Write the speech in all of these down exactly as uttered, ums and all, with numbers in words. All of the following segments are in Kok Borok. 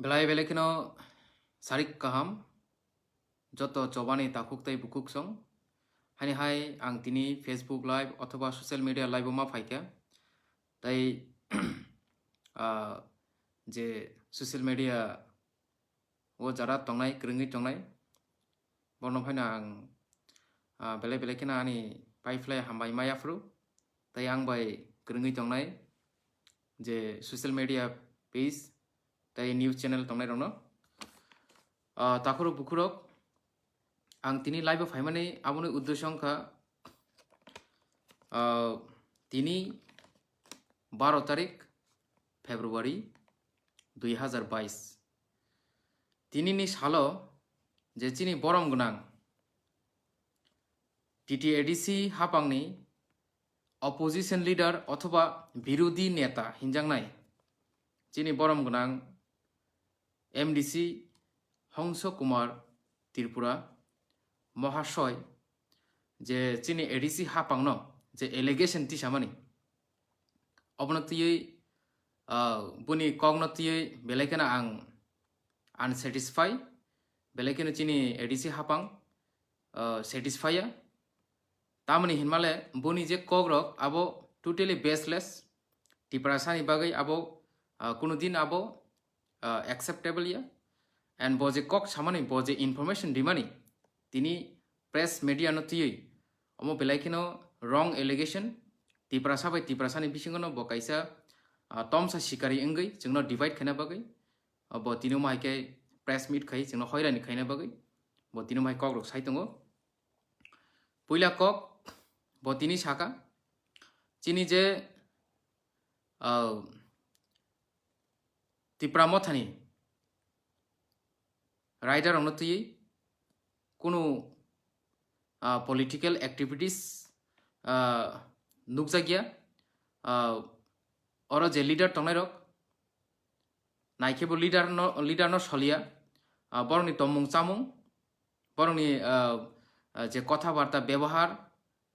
Belai belai kheno sarik kaham, joto chobani takhuk tei bukhuk song. Hani hai ang tini Facebook live othoba social media live o ma phaikha. Tai, ah, je social media o jara tongnai, kwrwngwi tongnai, bono phaino ang, ah, belai belai kheno ani paiphlai hambai ma yaphru. Tai ang bai kwrwngwi tongnai je social media page tai news channel tongnai rokno. Ah, takhurok bukhurok, ang tini live o phaimani aboni uddesyo wngkha, ah, tini baro tarik February dui hazar bais. Tinini salo je chini borom gwnang T T A D C hapangni opposition leader othoba birodhi neta hinjaknai chini borom gwnang M D C Hongso Kumar Tripura Mohasoy je chini A D C hapangno je allegation tisamani, obono twiwi, ah, boni kokno twiwi belai kheno ang unsatisfy, belai kheno chini A D C hapang, ah, satisfy ya. Tamoni hinmale boni je kokrok abo totally baseless, Tiprasani bagwi abo, ah, kunu din abo, ah, acceptable ya. And bo je kok samani, bo je information rimani, tini press media no twiwi omo belai kheno wrong allegation, Tiprasa bai Tiprasani bisingo no bo kaisa, ah, tomsa sikari wngwi chwngno divide khaina bagwi, ah, bo tini omo hai khe press meet khai chwngno hoirani khaina bagwi bo tini omo hai kokrok sai tongo. Puila kok bo tini saka, chini je, ah, Tipra Mothani rider rokno twiwi kunu, ah, political activities, ah, nukjakya, ah, oro je leader tongnai rok, naikhe bo leader no, leader no soliya, ah, borokni tongmung chamung, borokni, ah, ah, je kotha barta bebohar,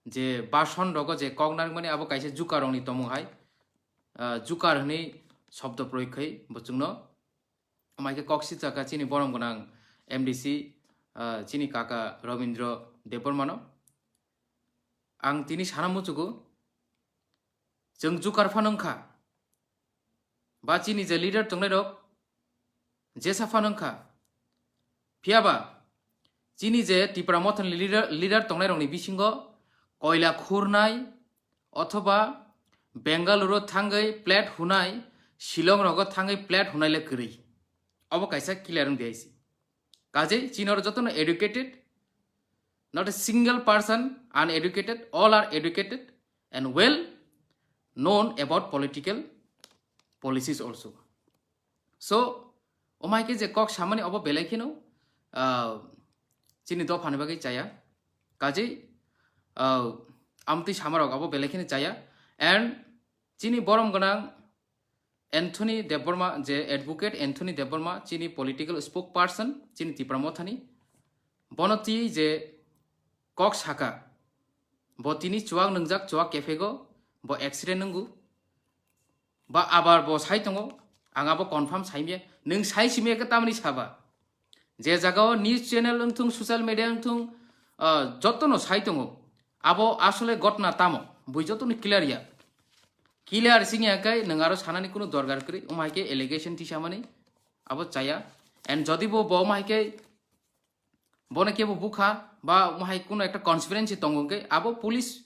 je bason rogo je kok narwkmani abo kaisa jukar rokni tongmung hai, ah, jukar hwnwi shobdo proyog khai bo chwngno. Omo hai khe kok sijak kha chini borom gwnang M D C, ah, chini kaka Robindra Debbarmano. Ang tini sana muchugo, chwng jukar phano wngkha, ba chini je leader tongnai rok jesa phano wngkha, phiyaba chini je Tipra Mothani leader, leader tongnai rokni bisingo koila khurnai othoba Bengaluru thangwi plate hunai, Shillong rogo thangwi plate hunai le kwrwi. Obo kaisa clear wng di hai se. Kaje chini oro jotono educated, not a single person uneducated, all are educated and well known about political policies also. So, omo hai khe je kok samani obo belai kheno, ah, chini dophani bagwi chaya. Kaje, ah, amtwi samarok obo belai kheno chaya. And chini borom gwnang Anthony Debbarma, je advocate Anthony Debbarma, chini political spokesperson, chini Tipra Mothani, bono twi je kok saka, bo tini chuak nwngjak, chuak kephego, bo accident nwngu, ba abar bo sai tongo, ang abo confirm saimya, nwng sai simya khe tamni saba? Je jagao news channel wngthung, social media wngthung, ah, jotono sai tongo. Abo asole gotna tamo? Bui jotono clear ya. Clear sing ya kai nwng aro sanani kunu dorkar kwrwi. Omo hai khe allegation tisamani abo chaya. And jodi bo, bo omo hai khe bono kebo bukha ba omo hai kunu ekta conspiracy tongo hwnkhe abo police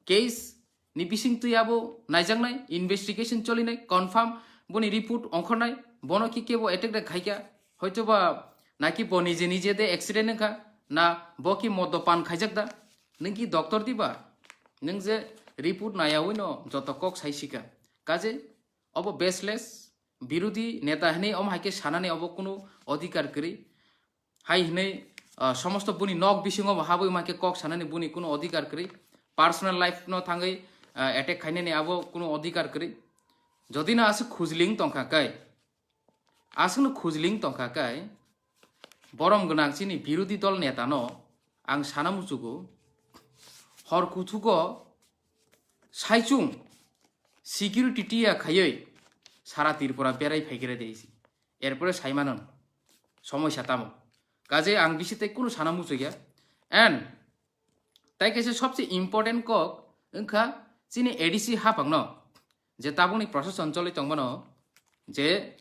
case ni bising twi abo naijaknai, investigation cholinai, confirm boni report ongkhornai, bono ki kebo attack da khaikha, hoito ba naki bo nije nije de accident wngkha, na bo ki modo pan khaijak da, nwng ki doctor diba, nwng je report nayawi no joto kok sai sika, kaje obo baseless, birodhi neta hinwi omo hai khe sanani obo kunu odhikar kwrwi. Hai hinwi, ah, somosto buni nok bisingo bo habwi ma khe kok sanani buni kunu odhikar kwrwi. Personal life no thangwi, ah, attack khainani abo kunu odhikar kwrwi. Jodi no aswk khujling tongkha kai, aswkno khujling tongkha kai, borom gwnang chini birodhi dol neta no ang sana muchugo, hor kuthugo saichung security tiya khaiwi sara Tripura berai phaikre de isi. Erpore sai mano somoi sa tamo. Kaje ang bisi tei kunu sana muchungya. And tai kaisa sobse important kok wngkha chini A D C hapangno, je tabukni process on choli tongmano, je,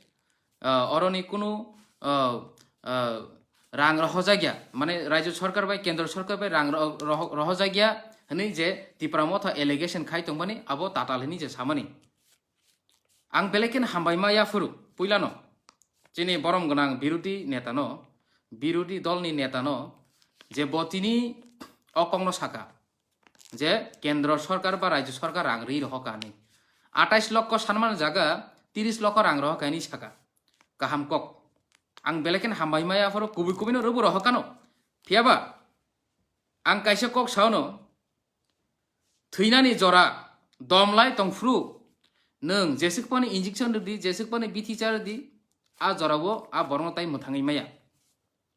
ah, oroni kunu, ah, ah, rang rohojakya, mane Rajya Sarkar bai Kendra Sarkar bai rang roho-, roho-, rohojakya hwnwi je Tipra Motha allegation khai tongmani, abo tatal hwnwi je samani. Ang belai kheno hambai ma yaphuru puilano chini borom gwnang birodhi netano, birodhi dolni netano, je bo tini o kokno saka je Kendra Sarkar ba Rajya Sarkar rang ri rohoka hwnwi. Atais lokho sanmani jaga tiris lokho rang rohoka hwnwi saka. Kaham kok. Ang belai kheno hambai ma yaphuru kubui kubuino rwbu rohokano. Phiyaba ang kaisa kok saono, thwinani jora domlai tongphuru nwng jeswk phano injection rwdi, jeswk phano bithi cha rwdi, a jorao a borokno tai mwthangwi maya.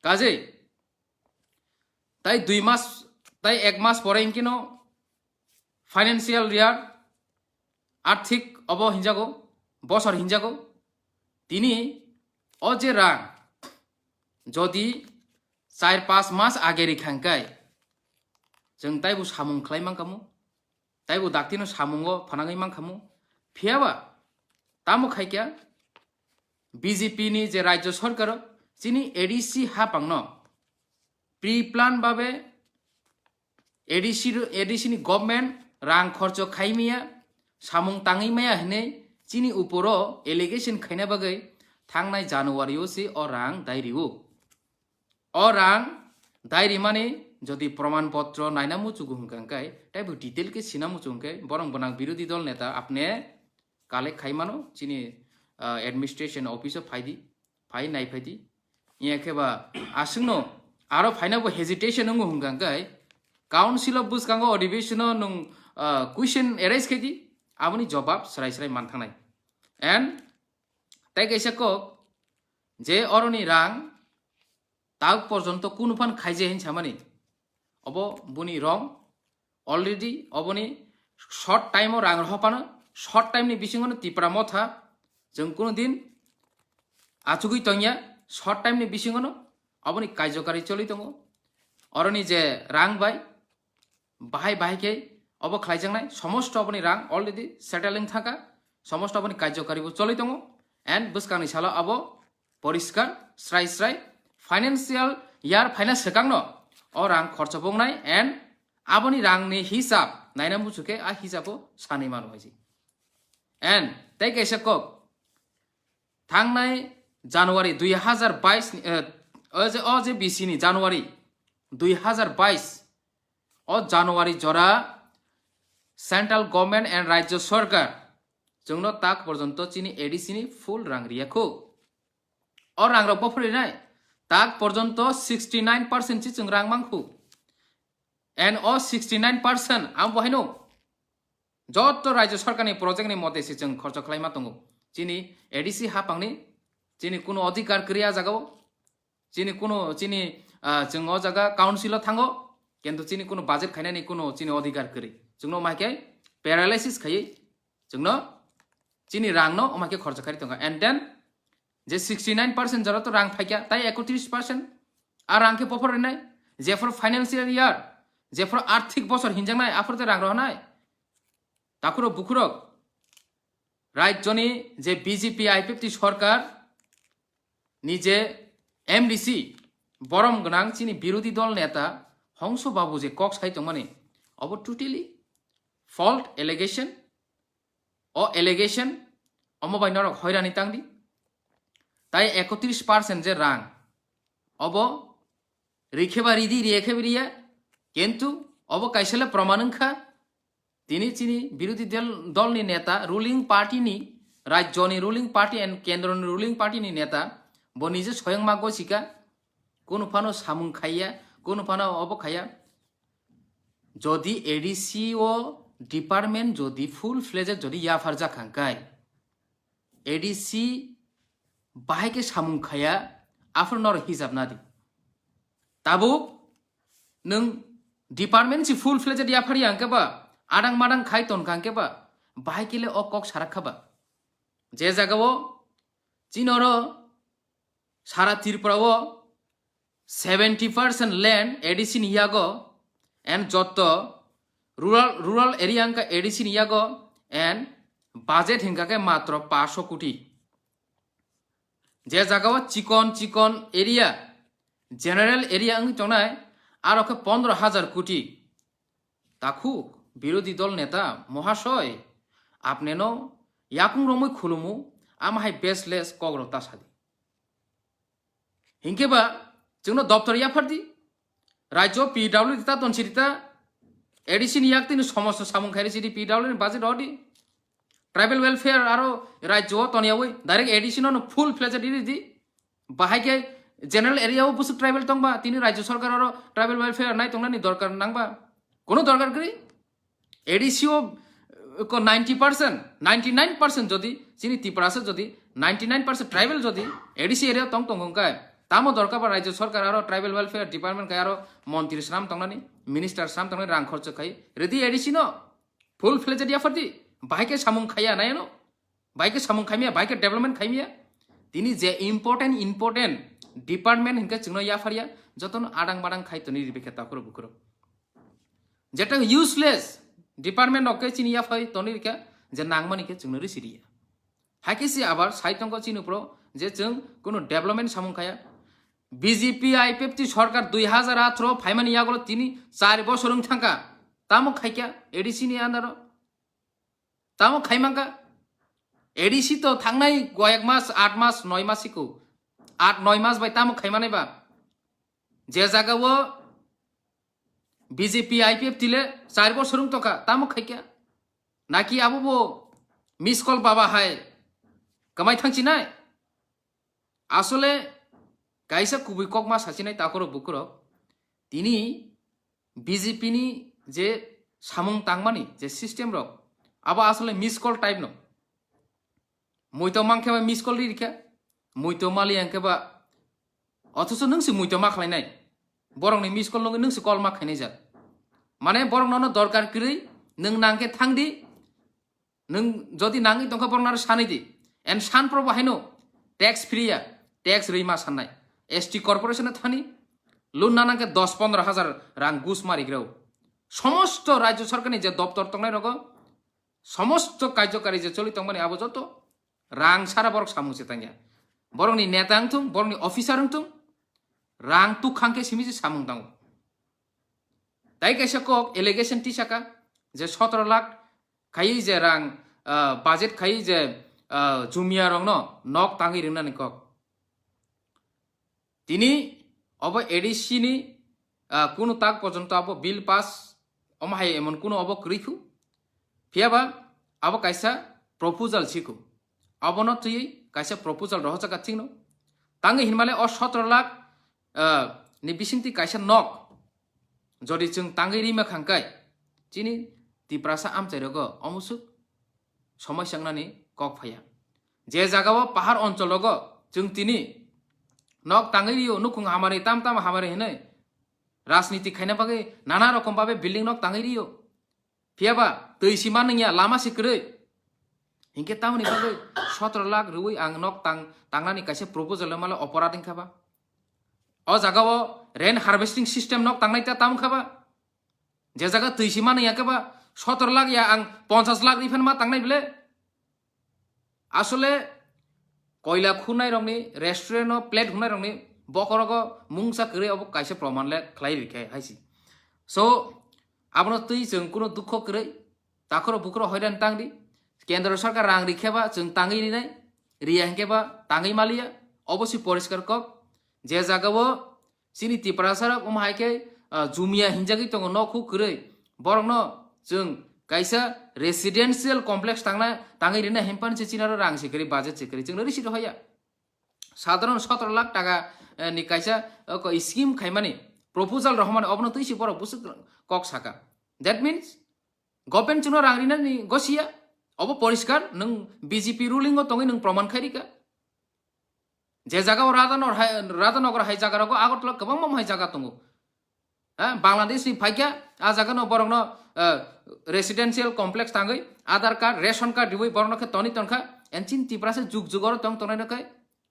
Kajei tai dui mas, tai ek mas pore hinkeno financial year, arthik obo hinjago, bosor hinjago. Tini o je rang jodi char pas mas age rikha hwnkhe, chwng taibo samung khlai mankhamu, taibo daktino samungo phanangwi mankhamu. Phiyaba tamo khaikha, B J P ni je Rajya Sarkar chini A D C hapangno pre-plan babe A D C ro-, A D C ni government rang khorcho khai maya, samung tangwi maya hwnwi chini uporo allegation khaina bagwi thangnai January o se o rang dai rio. O rang dai rimani jodi proman potro naina muchugo hwnkha hwnkhe, taibo detail khe sina muchung khe, borok gwnang birodhi dol neta apne collect khai mano, chini, ah, administration office o phai di, phai nai phai di. Iya khe ba aswkno aro phaina bo hesitation wngo hwnkha hwnkhe, council o bwskango adhibeshon o nwng, ah, question arise khai di, aboni jobab srai srai manthangnai. And tai kaisa kok je oroni rang tak porjonto kunu phan khaije hin samani. Obo buni wrong. Already oboni short time o rang rohopano, short time ni bisingo no Tipra Motha chwng kunu din achugwi tongya, short time ni bisingo no oboni kaijokari choli tongo. Oroni je rang bai bahai bahai khe obo khlaijaknai, somosto oboni rang already settle wng thangkha, somosto oboni kaijokari bo choli tongo, and bwskangni salo abo poriskar srai srai financial year phaina swkangno o rang khorcha bongnai, and aboni rangni hisab naina muchukhe a hisabo sanwi mano hai se. And tei kaisa kok, thangnai January dui hazar bais ni, eh, o je, o je bisi ni January dui hazar bais, o January jora central government and Rajya Sarkar chwngno tak porjonto chini A D C ni full rang riyakho. O rang rok bophor rinai tak porjonto sixty nine percent si chwng rang mangkhu. And o sixty nine percent ang bo haino joto Rajya Sarkar ni project ni mote si chwng khorcha khlaima tongo. Chini A D C hapang ni, chini kuno adhikar kwrwi a jaga o. Chini kuno, chini, ah, chwng o jaga council o thango, kintu chini kuno budget khainani kuno chini adhikar kwrwi. Chwngno mai khe paralysis khaiwi chwngno chini rangno omo khe khorcha kharwi tongo. And then je sixty nine percent jora to rang phaikya, tai ekotris percent a rang khe bophor rinai. Jephor financial year, jephor arthik bosor hinjaknai, aphor te rang rohonai. Takhurok bukhurok, rajyoni je B J P I P F T sorkar ni je M D C borom gwnang chini birodhi dol neta Hongso Babu je kok sai tongmani, obo totally fault allegation. O allegation omo bai norok hoirani tangdi. Tai ekotris percent je rang obo rikhe ba ridi, rikhe ba riya, kintu obo kaisa le proman wngkha. Tini chini birodhi dol, dolni neta, ruling party ni, rajyoni ruling party and kendroni ruling party ni neta, bo nije soyang ma gosika, kunu phano samung khaiya, kunu phano obo khaiya. Jodi A D C o department jodi full fledged jodi yaphar jak hangkai, A D C bahai khe samung khaiya, aphuru norok hijab nadi. Tabuk nwng department si full fledged yaphar ya hangke ba, adang madang khai ton hangke ba, bahai khe le o kok sarak kha ba. Je jaga o chini oro Sara Tripura o seventy percent land A D C ni yago and jotto rural, rural area wngkha A D C ni yago and budget hinkha khe matro paanch koti. Je jaga o chikon chikon area, general area wngwi tongnai aro khe pondro hajar koti. Takhuk birodhi dol neta mohashoy, apneno yakung romwi khulumu, ama hai baseless kokrok ta sadi. Hinkhe ba chwngno doptor yaphardi, rajyo P W D ta tonsirita, A D C ni yak tini somosto samung khairi sidi P W D ni budget rodi, tribal welfare aro rajyo o toniyawi direct A D C no full fledged ridi, bahai khe general area o busuk tribal tongba tini rajyo sarkar aro tribal welfare nai tongnani dorkar nangba, kono dorkar kwrwi. A D C o, eh, ko ninety percent, ninety nine percent jodi chini Tiprasa jodi ninety nine percent tribal jodi A D C area tong tong hwnkhe, tamo dorkar ba rajyo sarkar aro tribal welfare department khai aro montri swnam tongnani, minister swnam tongnani rang khorcho khai ridi A D C no full fledged yaphardi, bahai khe samung khaiya nai no, bahai khe samung khaimya, bahai khe development khaimya. Tini je important important department hinkhe chwngno yapharya, jotono adang badang khai toni ribikhe takhuro bukhuro. Jeta useless department rok khe chini yaphai toni rikha, je nangmani khe chwngno risi riya. Hai khe si abar sai tongkho chini pro je chwng kuno development samung khaya. B J P I P F T sorkar dui hajar atharo phaimani yagolo tini char bosor wng thangkha. Tamo khaikha A D C ni under o. Tamo khaimangkha. A D C to thangnai koyek mas, aat mas, noi mas iko. Aat noi mas bai tamo khaimanai ba. Je jaga o B J P I P F T le char bosor wng tongkha, tamo khaikha. Naki abo bo miss call baba hai kamai thangchinai. Asole kaisa kubui kokma sachinai takhurok bukhurok. Tini B J P ni je samung tangmani je system rok, abo asole miss call type no. Muito mankhe ba miss call ri rikha, muito mali angkhe ba, othocho nwng se muito ma khlainai. Borokni miss call nungwi nwng se call ma khainai jak. Mane borok nono dorkar kwrwi, nwng nangkhe thangdi, nwng jodi nangwi tongkha borok naro sanwi di. And san probo haino tax free ya, tax rwi ma sannai. S T corporation no thani, loan na nangkhe dos pondro hajar rang gus ma rigrao. Somosto rajyo sarkarni je doptor tongnai rogo, somosto karjokari je choli tongmani abo joto rang sara borok samung se tangya. Borokni neta wngthung, borokni officer wngthung, rang tukhang khe simi se samung tango. Tai kaisa kok allegation tisaka je sotoro lakh khai je rang, ah, budget khai je, ah, jumia rokno nok tangwi ringnani kok. Tini obo A D C ni, ah, kunu tak porjonto abo bill pass omo hai emon kunu obo kwrwi khu. Phiya ba abo kaisa proposal si khu. Abono twiwi kaisa proposal rohorjak thikno. Tangwi hinmale o sotoro lakh, ah, ni bisingtwi kaisa nok jodi chwng tangwi rima khangkai chini Tiprasa amchai rogo omusuk somai sangnani kok phaiya. Je jagao pahar onchol rogo chwng tini nok tangwi rio, nukhung hamari tam tam hamari hinwi rajniti khaina bagwi nana rokom babe building nok tangwi rio. Phiya ba twi si manwngya, lama si kwrwi. Hinkhe tamoni bagwi sotoro lakh rwui ang nok tang, tangnani kaisa proposal mala oporad wngkha ba. O jagao rain harvesting system nok tangnai ta tamo kha ba. Je jaga twi si manwngya khe ba sotoro lakh ya ang ponchash lakh rwi phan ma tangnai bile. Asole koila khunai rokni restaurant o plate hunai rokni bokorogo mungsa kwrwi obo kaisa proman le khlai rikhe haisi. So abono twi chwng kuno dukho kwrwi takhoro bukhoro hoiran tangdi. Kendro sarkar rang rikhe ba chwng tangwi rinai, riya hinkhe ba tangwi maliya. Obo si poriskar kok je jagao Chini Tiprasa rok omo hai khe, ah, jumia hinjagwi tongo nok huk kwrwi. Borokno chwng kaisa residential complex tangna, tangwi rina himpani se chini aro rang se kwrwi, budget se kwrwi. Chwngno risi rohaya. Sadharon sotoro lakh taka, eh, ni kaisa, eh, ko scheme khaimani proposal rohormani obono twi se borok bwswk kok saka. That means government chwngno rang rinani gosiya. Obo poriskar, nwng B J P ruling o tongwi nwng proman khai rika. Je jaga o Radhanor hai, Radhanagar hai jaga rogo Agartala kwbangma hai jaga tongo. Ha, Bangladesh ni phaikya, a jaga no borok no, eh, residential complex tangwi, Aadhaar card, ration card riwi borok no khe toni tonkha, and chini Tiprasa jug jug oro tong tongnai no khai.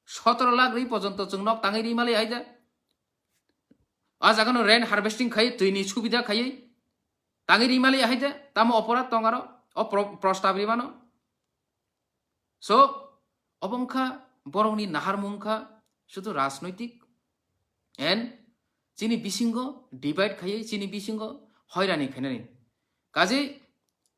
Sotoro lakh ri porjonto chwng nok tangwi ri mali hai de. A jaga no rain harvesting khai, twi ni subida khai. Tangwi ri mali hai de. Tamo oporat tong aro. O pro-, prostab ri mano. So, obo wngkha borokni naharmung wngkha sudu rajnoitik and chini bisingo divide khaiwi chini bisingo hoirani khainani. Kaje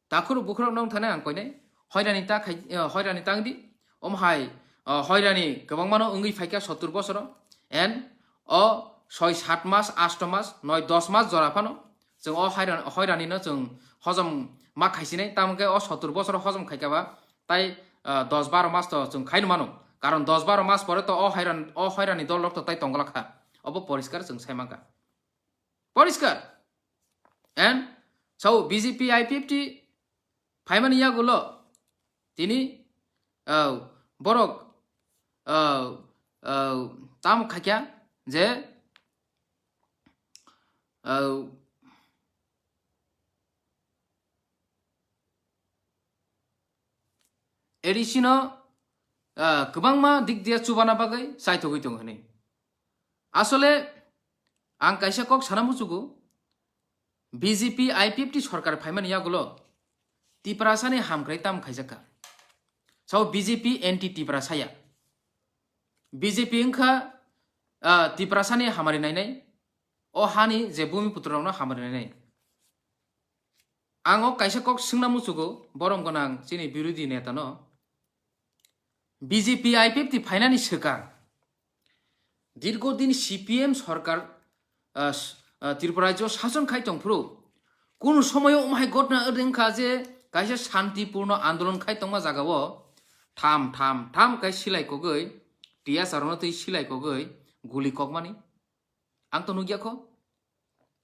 takhur bukhurok nong thane ang koinai hoirani ta khai, eh, hoirani tangdi. Om hai, eh, hoirani kwbangmano wngwi phaikha sottur bosoro and o soi sat mas, asto mas, noi dos mas jora phano chwng o hoiran-, hoirani no chwng hojom ma khaisinai, tamokhe o sottur bosoro hojom khaikha ba tai, ah, dos baro mas to chwng khaino mano. Karon dos baro mas pore to o hoiran-, o hoirani dol rok to tai tongglak kha. Obo poriskar chwng sai mankha. Poriskar. And so B J P I P F T phaimani yagulo tini, ah, borok, ah, ah, tam khaikha je, ah, A D C no, ah, kwbangma dik diya chubana bagwi chaithogwi tongo hinwi. Asole ang kaisa kok sana muchugo, B J P I P F T sorkar phaimani yagulo Tiprasani hamkrai tam khaijakha. Sao B J P anti Tiprasa ya. B J P wngkha, ah, Tiprasani hamari nainai, o hani je bumi putrorokno hamari nainai. Ang o kaisa kok swngna muchugo, borom gwnang chini birodhi neta no. B J P I P F T phainani swkang dirgo din C P M sorkar, ah, s-, ah, Tripura rajyo sason khai tongphuru, kunu somoyo omhai gotna wngkha je kaisa santipurno andolon khai tongma jagao tham tham tham kai silai kogwi, T S R no twi silai kogwi guli kokmani. Ang to nugya kho.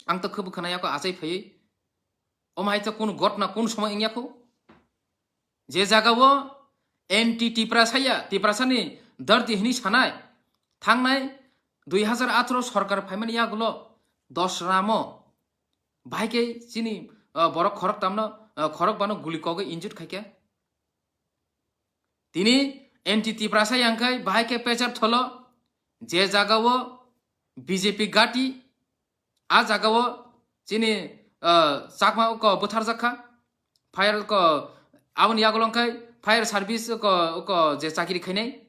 Ang to khubu khwnaya kho achai phaiwi. Omo hai to kunu gotna kun somoi wngya kho. Je jagao anti Tiprasa ya, Tiprasani dardi hini sanai. Thangnai dui hazar atharo sorkar phaimani yagulo dos ramo bahai khe chini, ah, borok khorok tamno, ah, khorok bano guli kogwi injure khaikha. Tini anti Tiprasa yangkhai bahai khe pechar tholo, je jagao B J P gati, a jagao chini, ah, chakma ko butharjakha, fire ko aboni yagolong khai fire service ko, ko je chakiri khainai,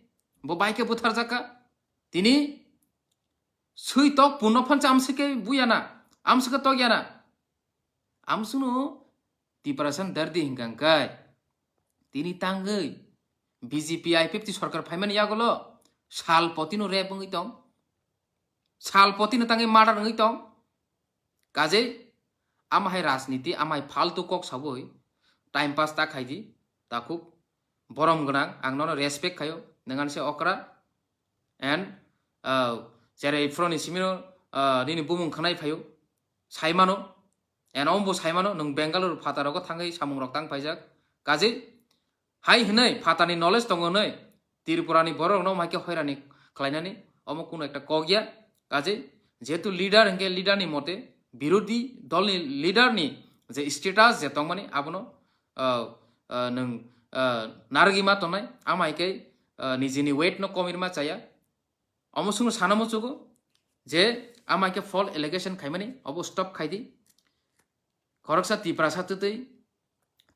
bo bahai khe butharjakha. Tini sui tok puno phan chamsi khe buyana, amsi khe tokyana. Amsunu Tiprasa dardi hingkang kai. Tini tangwi B J P I P F T sorkar phaimani yagulo sal potino rep wngwi tong. Sal potino tangwi murder wngwi tong. Kajei amahai rajniti, amahai faltu kok sabui time pass ta khaidi, takhuk borom gwnang, ang nono respect khayo, nangani se okra. And, ah, cherai phroni simino, ah, nini bumung khanai phayo, saimano. And ombo saimano, nwng Bengaluru phatarogo thangwi samungrok tang paijak. Kajei, hai hwnwi phatani knowledge tongo hwnwi, Tripurani bororokno omo hai khe hoirani khlainani, omo kunu ekta kok ya. Kajei, jehetu leader hwnkhe leaderni mote, birodhi dolni leaderni je status je tongmani, abono, ah, ah, nwng, ah, narwgwi ma tongnai, ama hai khe, ah, nijini weight no komirma chaya. Omo sungno sana muchugo je ama khe false allegation khaimani, obo stop khaidi. Khoroksa Tiprasa twtwi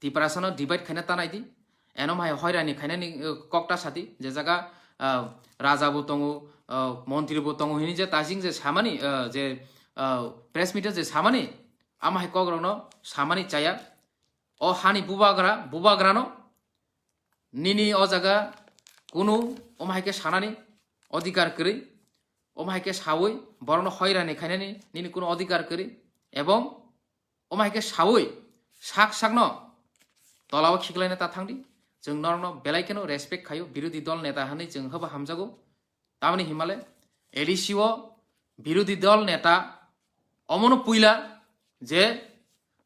Tiprasano divide khaina tanai di. Eno mai hoirani khainani, eh, kokta sadi, je jaga, ah, raja bo tongo, ah, montri bo tongo hini je tajing je samani, ah, je, ah, press meet je samani, ama hai kokrokno samani chaya. O hani bubagra, bubagrano nini o jaga kunu omo hai khe sanani odhikar kwrwi, omo hai khe saui borokno hoirani khainani nini kunu odhikar kwrwi, ebong omo hai khe saui sak sakno tolao khiklaina ta thangdi. Chwng norokno belai kheno respect khaio, birodhi dol neta hwnwi chwng hwba hamjago. Tamoni himale A D C o birodhi dol neta omono puila je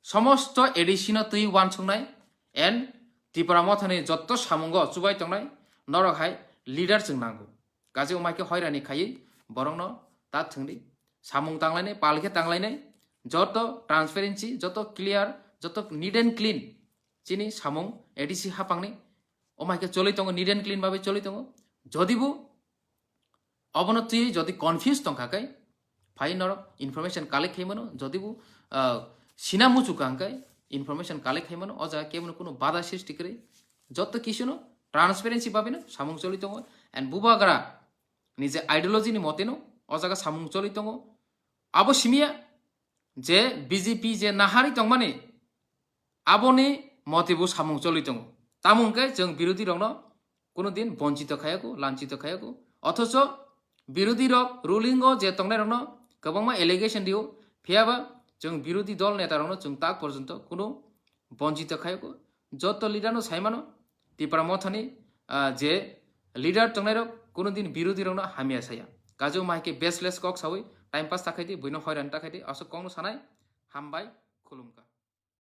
somosto A D C no twi uansuknai and Tipra mothani jotto samungo chubai tongnai norok hai leader chwng nango. Kaje wngmai khe hoirani khaiwi borokno ta thwngdi. Samung tanglainai, pal khe tanglainai, joto transparency, joto clear, joto neat and clean chini samung A D C hapangni wngmai khe choli tongo, neat and clean babe choli tongo. Jodibo Obono twi jodi confuse tongkha khe, phai norok information collect khaimano, jodi bo, ah, sina muchukha hwnkhe information collect khaimano, o jaga kebono kuno bada srishti kwrwi. Jotto kisuno transparency babino samung choli tongo, and bubagra ni je ideology ni moteno o jaga samung choli tongo. Abo simiya je B J P je nahari tongmani, aboni mote bo samung choli tongo. Tamo hwnkhe chwng birodhi rokno kuno din bonchito khayako, lanchito khayako. Othocho birodhi rok ruling o je tongnai rokno kwbangma allegation rio, phiyaba chwng birodhi dol neta rokno chwng tak porjonto kuno bonchito khayako. Jotto leader no saimano, Tipra Mothani, ah, je leader tongnai rok kuno din birodhi rokno hamya saya. Kaju mai khe baseless kok sawi time pass ta khaidi, buino hoiran ta khaidi, aswk kokno sanai, hambai, khulumkha.